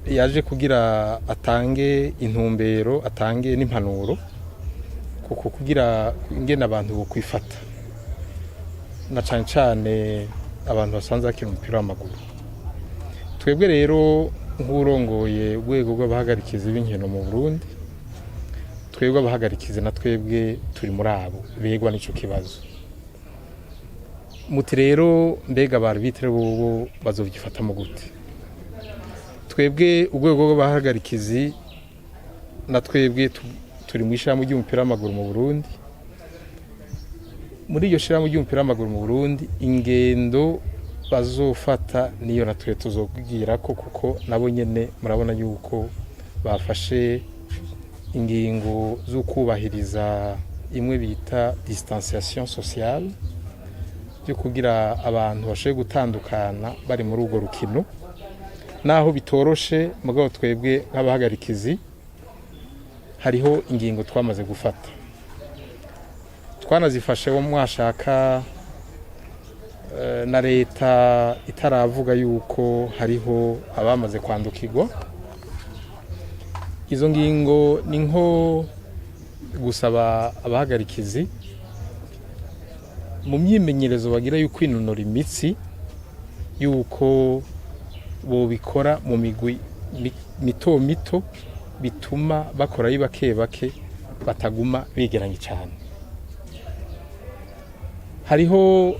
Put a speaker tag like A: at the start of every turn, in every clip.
A: Yaje kugira atange intumbero, atange n'impanuro kuko kugira ingene abantu bokwifata, na cane cane abantu basanzwe bakina umupira w'amaguru. Twebwe rero, nk'urongoye urwego rw'abahagarikizi b'inkino mu Burundi, twebwe abahagarikizi na twebwe turi muri abo begwa n'ico kibazo. Muti rero mbega ba arbitre bobo bazovyifatamo gute? Twebwe urwego rw'abahagarikizi na twebwe turi mu ishirahamwe ry'umupira w'amaguru mu Burundi. Muri iryo shirahamwe ry'umupira w'amaguru mu Burundi, ingendo bazofata niyo natwe tuzobwira ko, kuko nabo nyene murabona yuko bafashe ingingo zo kubahiriza imwe bita distanciation sociale, byo kugira abantu bashobore gutandukana bari muri urwo rukino, naho bitoroshe. Mugabo twebwe nk'abahagarikizi hariho ingingo twamaze gufata, twanazifashe wo mwashaka na leta itaravuga yuko hariho abamaze kwandukirwa. Izo ngingo ni nko gusaba abahagarikizi mu myimenyerezo bagira yo kwinonora imitsi yuko bobikora mu migwi mito mito, bituma bakora ari bake bake, bataguma begeranye cyane. Hariho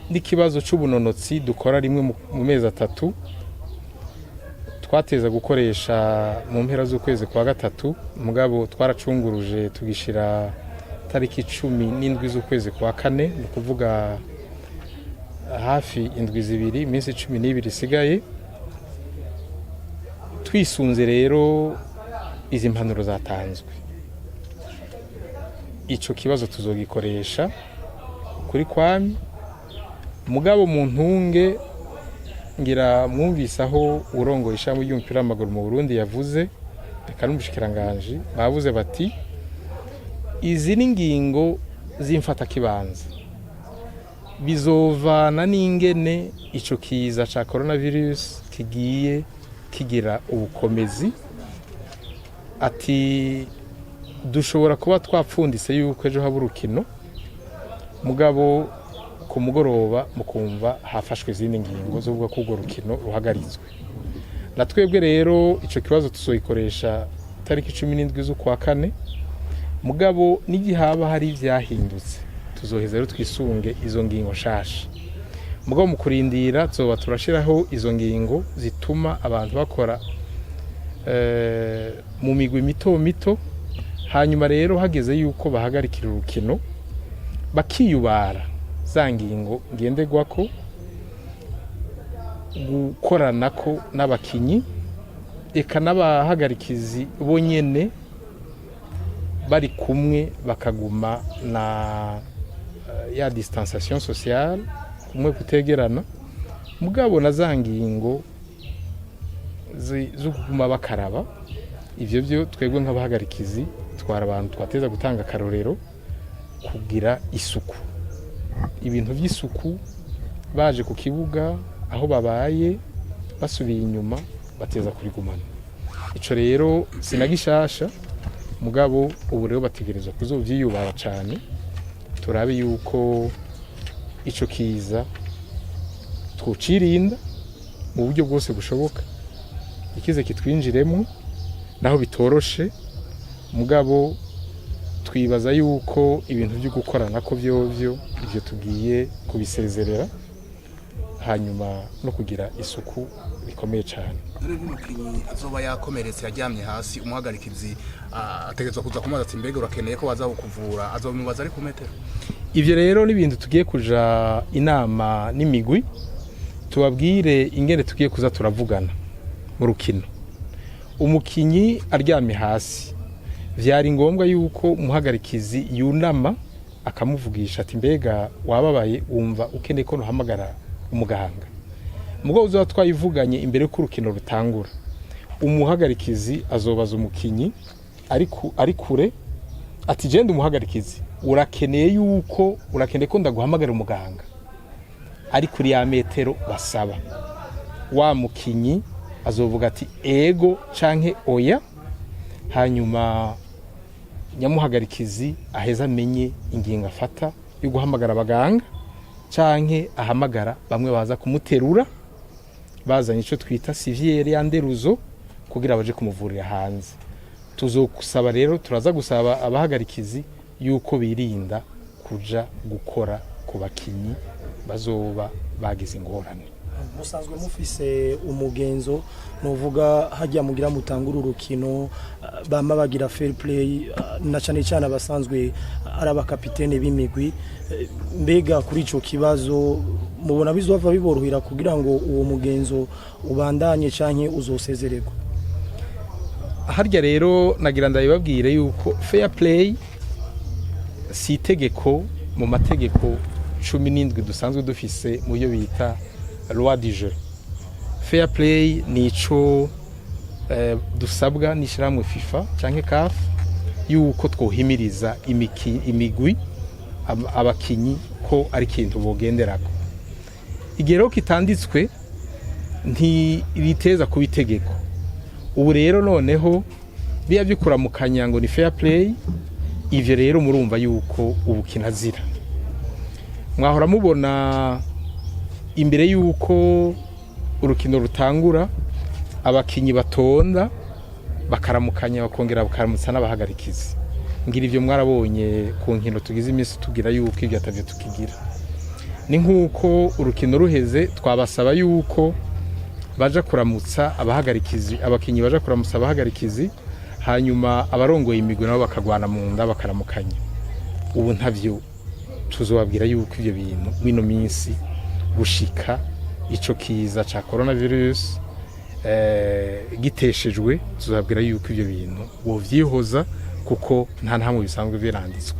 A: n'ikibazo c'ubunonotsi dukora rimwe mu mezi 3, twateza gukoresha mu mpera z'ukwezi kwa gatatu, mugabo twaracunguruje tugishira tariki 17 z'ukwezi kwa kane, ni ukuvuga hafi indwi 2, iminsi 12 isigaye. Twisunze rero izi mpanuro zatanzwe, ico kibazo tuzogikoresha kuri kwami. Mugabo mu ntunge, ngira mwumvise aho urongoye ishami ry'umupira w'amaguru mu Burundi yavuze, reka n'umushikiranganji bavuze bati: "Izi ni ingingo z'imfatakibanza, bizovana n'ingene ico kiza ca coronavirus kigiye kigira ubukomezi." Ati: "Dushobora kuba twapfunditse yuko ejo haba urukino, mugabo ku mugoroba mukumva hafashwe izindi ngingo zo kuvuga ko urwo rukino ruhagaritswe." Na twebwe rero ico kibazo tuzoyikoresha tariki 17 z'ukwa kane, mugabo n'igihe haba hari ivyahindutse tuzoheza rero twisunge izo ngingo nshasha. Mugabo mu kurindira tuzoba turashiraho izo ngingo zituma abantu bakora mu migwi mito mito, hanyuma rero hageze yuko bahagarikira urukino bakiyubara za ngingo ngenderwako, gukoranako n'abakinyi eka n'abahagarikizi bonyene bari kumwe, bakaguma na ya distanciation sociale, kumwe kutegerana, mugabo na za ngingo zo kuguma bakaraba. Ivyo byo twebwe nk'abahagarikizi twara abantu twateza gutanga akarorero kugira isuku, ibintu by'isuku, baje ku kibuga, aho babaye, basubiye inyuma, bateza kurigumana. Ico rero sinagishasha, mugabo ubu rero bategerezwa kuzovyiyubara cane, turabe yuko ico kiza twocirinda mu buryo bwose bushoboka, ikize kitwinjiremo, naho bitoroshe. Mugabo twibaza yuko ibintu byo gukorana ko vyovyo ivyo tugiye kubisezerera, hanyuma no kugira isuku bikomeye cyane.
B: Dore nk'umukinnyi azoba yakomeretse yaryamye hasi, umuhagarikizi ategerezwa kuza kumubaza ati: "Mbega urakeneye ko baza kukuvura?" Azobimubaza ari ku metero?
A: Ivyo rero ni ibintu tugiye kuja inama n'imigwi, tubabwire ingene tugiye kuza turavugana mu rukino. Umukinyi aryamye hasi, vyari ngombwa yuko umuhagarikizi yunama akamuvugisha ati: "Mbega wababaye? Wumva ukeneye ko nuhamagara umuganga?" Mugabo uzoba twayivuganye imbere y'uko urukino rutangura, umuhagarikizi azobaza umukinyi ari kure ati: "Genda umuhagarikizi, urakeneye yuko urakeneye ko ndaguhamagara umuganga?" Ari kuri ya metero basaba. Wa mukinyi azovuga ati ego canke oya, hanyuma nyamuhagarikizi aheza amenye ingingo afata yo guhamagara abaganga canke ahamagara bamwe baza kumuterura bazanye icyo twita civière ya nderuzo kugira baje kumuvurira hanze. Tuzosaba rero, turaza gusaba abahagarikizi yuko birinda kuja gukora ku bakinyi bazoba bagize ingorane.
C: Musanzwe mufise umugenzo nuvuga hajya mugira mutangura urukino, bama bagira fair play, na cyane cyane abasanzwe ari abakapitene b'imigwi. Mbega kuri ico kibazo mubona bizova biborohera kugira ngo uwo mugenzo ubandanye canke uzosezererwa?
A: Harya rero nagira ndabibabwire yuko fair play si itegeko mu mategeko 17 dusanzwe dufise mu yo bita loi du jeu. Fair play ni ico dusabwa n'ishyirahamwe FIFA canke CAF yuko twohimiriza imigwi, abakinyi ko ari ikintu bogenderako. Igihe rero kitanditswe ntiriteza kuba itegeko. Ubu rero noneho biya by'ukuramukanya ngo ni fair play, ivyo rero murumva yuko ubu kinazira. Mwahora mubona imbere yuko urukino rutangura abakinyi batonda bakaramukanya, bakongera bakaramutsa n'abahagarikizi. Ngira ivyo mwarabonye ku nkino tugize iminsi tugira yuko ibyo atavyo tukigira. Ni nk'uko urukino ruheze twabasaba yuko baja kuramutsa abahagarikizi, abakinyi baja kuramutsa abahagarikizi, hanyuma abarongoye imigwi nabo bakagwana mu nda bakaramukanya. Ubu ntavyo, tuzobabwira yuko ivyo bintu mwino minsi gushika ico kiza ca coronavirus giteshejwe, tuzabwira yuko ivyo bintu wovyihoza kuko nta ntamwe bisanzwe biranditswe.